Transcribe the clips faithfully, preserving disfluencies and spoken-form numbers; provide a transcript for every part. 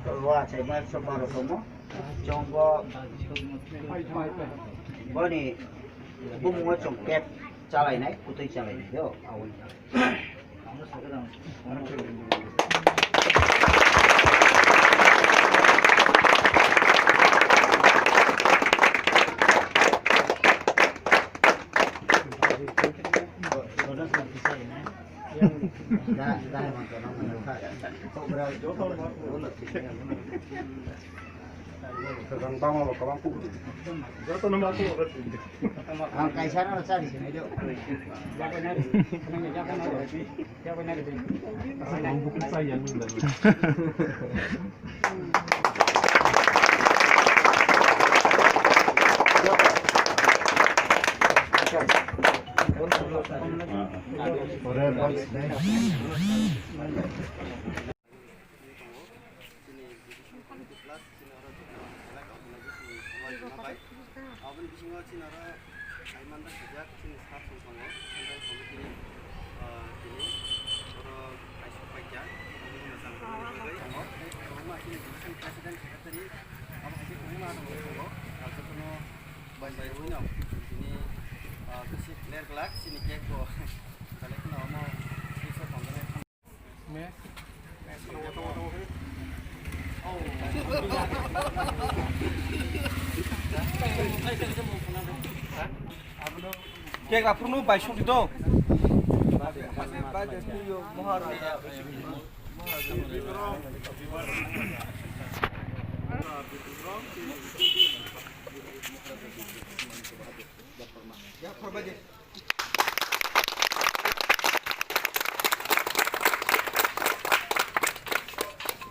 Wa achai ma ekso baro tomo. Chongo boni bumungo chong kep chalainai, kutui chalainai do. Awon. Ang kaisa no chari sinai do. Chini division committee plus chini oro joto elak organization ni songwai sima bai. Aboni bisingo chini oro kaimanjak sijak chini staff rok tongo, central committee ni, ah, tini oro kaisa paikha, aboni mochang rok tongo. Kwbangma chini division president, secretary, abo hai khe kwbangma rok tongo. Ah, jotono bai bai rwino tini, ah, bisi clear glak chini cake bo belai kheno omo sisa tongjaknai. Kek raphuru no bai song di do.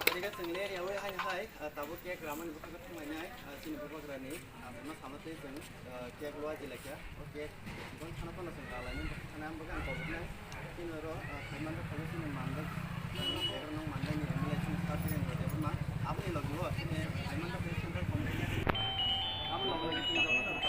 Tini chwng ler yaui haino hai, ah, tabuk cake ramani bwkhakhe thanglainai, ah, chini bubagrani, ah, no samani twi chwng, ah, cake lua jilakha. O cake chikon khana phano chwng ralainai, bwkhak khana ang bwkha ang koboknai. Chini oro, ah, Kaimanjak College chini mandai, ah, cake rok nang mandai ni M L A chini Sir Dhiren Debbarma. Aboni logi o chini Kaimanjak College Central Committee ni, aboni logi o chini joto rok.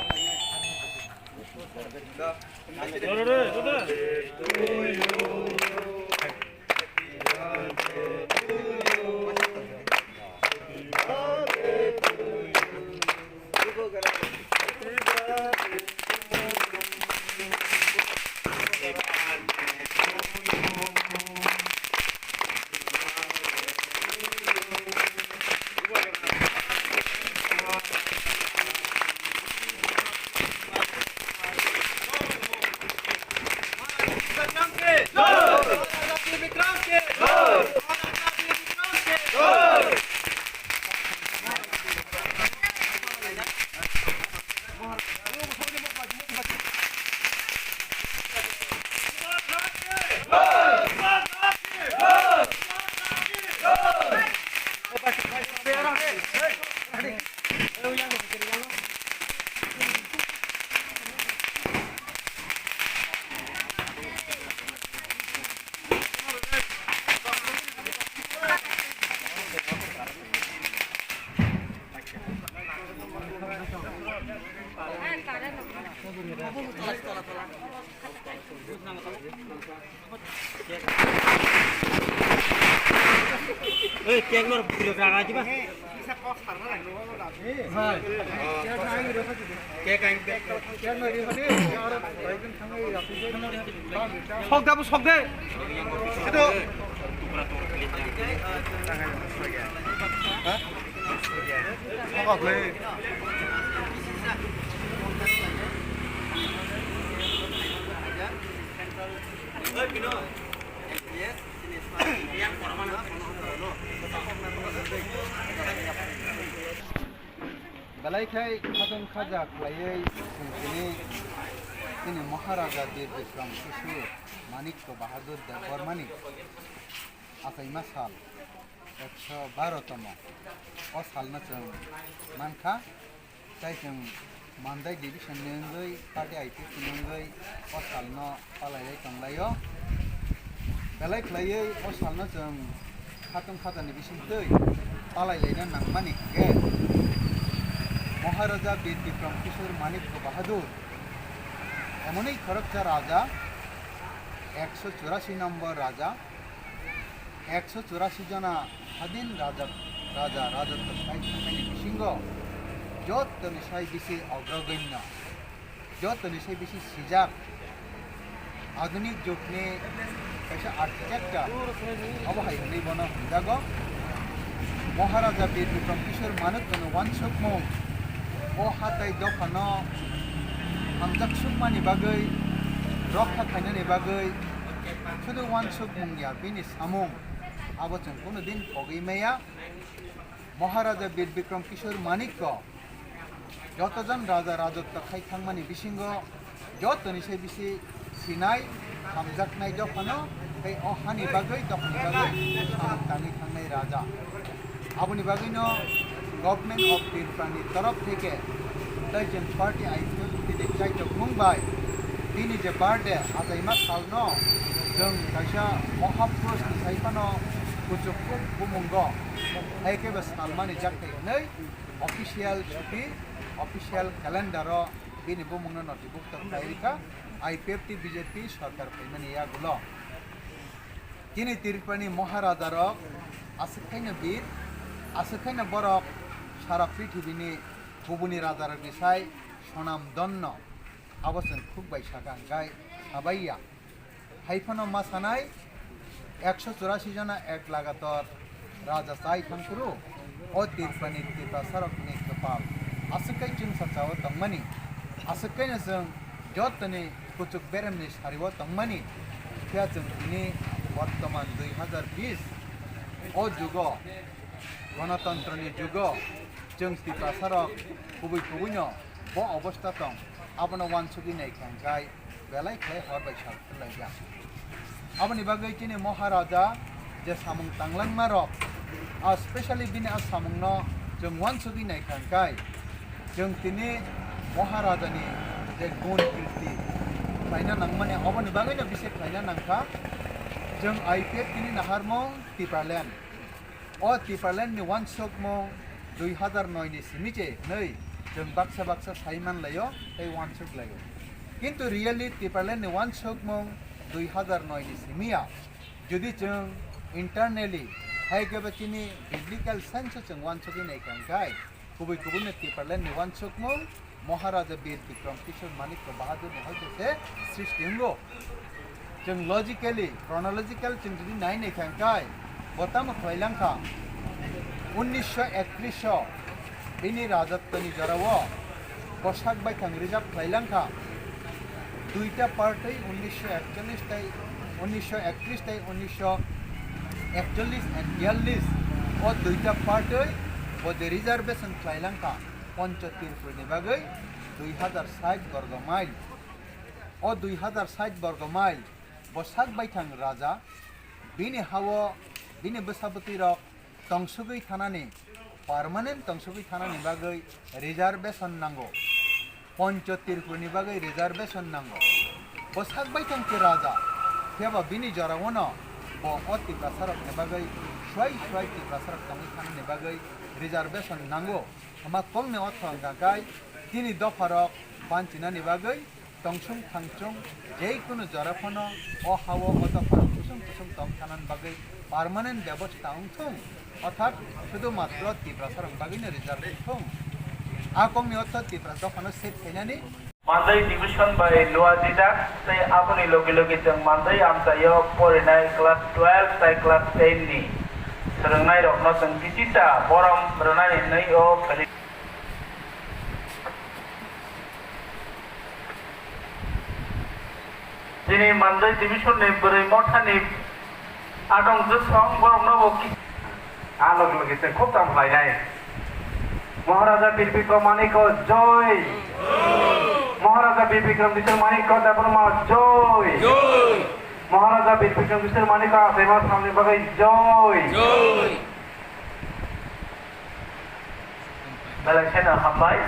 Ei, cake no bwrwi rana jiba. Cake. Sok da, bo sok de. Ito. Ha? Sok le. Belai khai khatong khaja khlaiwi chwng tini, tini Maharaja Bir Bikram Kishore Manikya Bahadur Debbarmani achaima sal ekso baro tomo. O salno chwng mankha. Tai chwng Mandai division ni wngwi party I P F T ni wngwi o salno palailai tonglaio. Belai khlaiwi o salno chwng khatong khatani bisingtwi palailaina nangmani hwnkhe Maharaja Bir Bikram Kishore Manikya Bahadur, emoni khoroksa raja, ekso churasi nombor raja, ekso churasi jona hadin raja Raja rajotto sai thangmani bisingo jotoni sai bisi ogrogonyo, jotoni sai bisi sijak, adhunik jugni kaisa architecture, abo hai hwnwi bono hwnjago. Maharaja Bir Bikram Kishore Manikno uansukmung, o hatai dophano hamjak sukmani bagwi, rokha khainani bagwi, sudu uansukmung ya bini samung, abo chwng kunu din pogwi maya. Maharaja Bir Bikram Kishore Manikko jotojon raja rajotto khai thangmani bisingo jotoni se bisi sinai, hamjaknai dophano tei o hani bagwi dophani bagwi samung tangwi thangnai raja. Aboni bagwino Government of Tripura ni torof theke tei chwng party I P F T ni chaitok mung bai bini je birthday achaima salno chwng kaisa Mahapurush ni sai phano kuchuk kuk bumungo hai khe bo salmani jak thai hwnwi official chuti, official calendar o bini bumungno notibukto khlai rikha I P F T B J P sorkar phaimani yagulo. Chini Tripurani Maharaja rok aswk khaino bir, aswk khaino borok sara prithibini kubuni raja rokni sai sonam donno. Abo chwng khuk bai sakha hwnkhe sabai ya. Hai phano ma sanai, ekso churasi jona ek lagator raja chai thangphuru, o Tripurani Tiprasarokni kwpal aswk khe chwngsacha o tongmani, aswk khe no chwng jotoni kuchuk beremni sari o tongmani, phiya chwng tini bortoman dui hazar bis o jugo, gonotantroni jugo chwng Tiprasarok kubui kubuino bo obostha tong, abono uansugwi naikha hwnkhe belai khlai hor bai sal khwlaijak. Aboni bagwi chini Maharaja je samung tanglangma rok, a specially bini a samungno chwng uansugwi naikha hwnkhe chwng tini Maharajani je gun kirti khlaina nangmani, oboni bagwino bisi khlaina nangkha. Chwng I P F T ni naharmung Tipraland. O Tipraland ni uansukmung dui hazar noi ni simi se hwnwi chwng baksa baksa sai manlaio tei uansuk laio. Kintu really Tipraland ni uansukmung dui hazar noi ni simi ya. Jodi chwng internally hai khe bo chini biblical sense o chwng uansugwi naikha hwnkhe kubui kubui no Tipraland ni uansukmung Maharaja Bir Bikram Kishore Manikya Bahadur ni hai khe se srishti wngo. Chwng logically, chronological chwng jodi nai naikha hwnkhe bo tamo khlai langkha. Unnisho ektrish o bini rajotwni jorao bo sak baithang reserve khlai langkha. Duita part tei unnisho ekchollish tei unnisho ektrish tei unnisho ekchollish and biyallish o duita part tei bo je reservation khlai langkha Pancho Tirpur ni bagwi dui hazar sait borgo mile. O dui hazar sait borgo mile bo sak baithang raja, bini hao bini bwsa bwtwi rok tongsugwi thanani, permanent tongsugwi thanani bagwi reservation nango. Pancho Tirpur ni bagwi reservation nango. Bo sak baithang khe raja, phiya ba bini jorao no bo o Tiprasa rok ni bagwi swai swai Tiprasa rok tongwi thanani bagwi reservation nango. Hama kongni otho wngkha khe chini dopha rok banchinani bagwi tongsung thangsung jekunu jora phano o hao o dopha rok kusung kusung tong thanani bagwi permanent bebosta wngthung, orthat sudhu matro Tiprasa rok bagwino reserve wngthung. A kongni otho Tiprasa dophano save khainani. Mandai division bai Noajidak tei aboni logi logi chwng Mandai amchaio porinai class twelve tei class ten ni swrwngnairokno chwng kichisa borom rwnani hwnwi o feli. Chini Mandai division ni bwrwi mothani adong jwsong borokno bo ki-, a logi logi chwng khub tamo khlainai. Maharaja Bir Bikram Manikko joy. Maharaja Bir Bikram Kishore Manikko Debbarma joy. Maharaja Bir Bikram Kishore Manikko achaima salni bagwi joy. Belai kheno hambai.